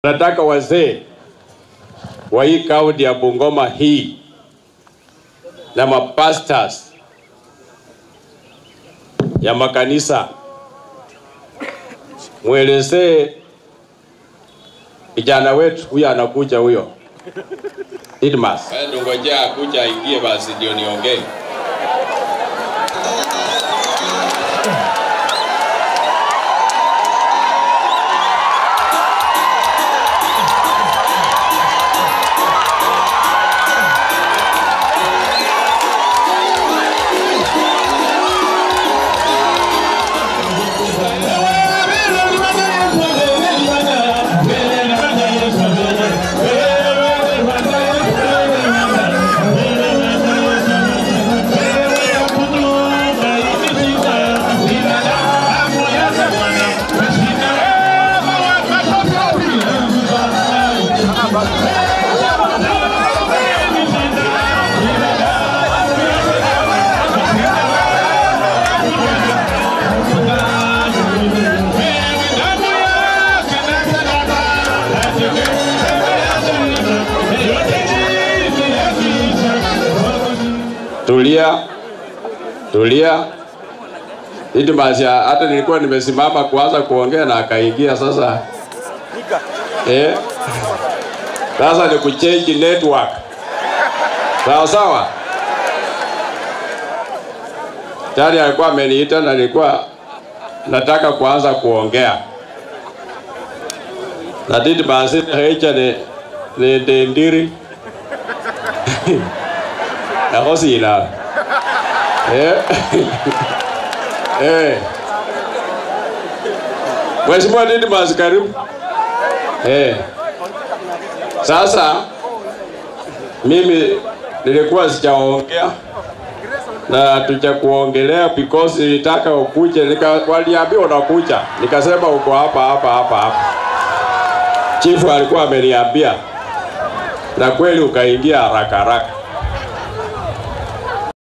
Nataka wazee wa hii kaunti ya Bungoma hii na mapastors ya makanisa mwelezee kijana wetu huyo anakuja huyo Didmus. Ngojea akuja aingie basi ndio niongee. Tulia, tulia. Didmus hata nilikuwa nimesimama kuanza kuongea na akaingia sasa. Sasa ni kuchange network. Sawa sawa. Tayari alikuwa ameniita na nilikuwa nataka kuanza kuongea. Na Didmus hecha ni ndiri. Nakosina. Mheshimiwa Didmus, karibu. Sasa mimi nilikuwa sijaongea na tujakuongelea because nilitaka ukuje, waliambia unakuja, nikasema uko hapa hapa hapa hapa. Chifu alikuwa ameniambia na kweli ukaingia haraka haraka.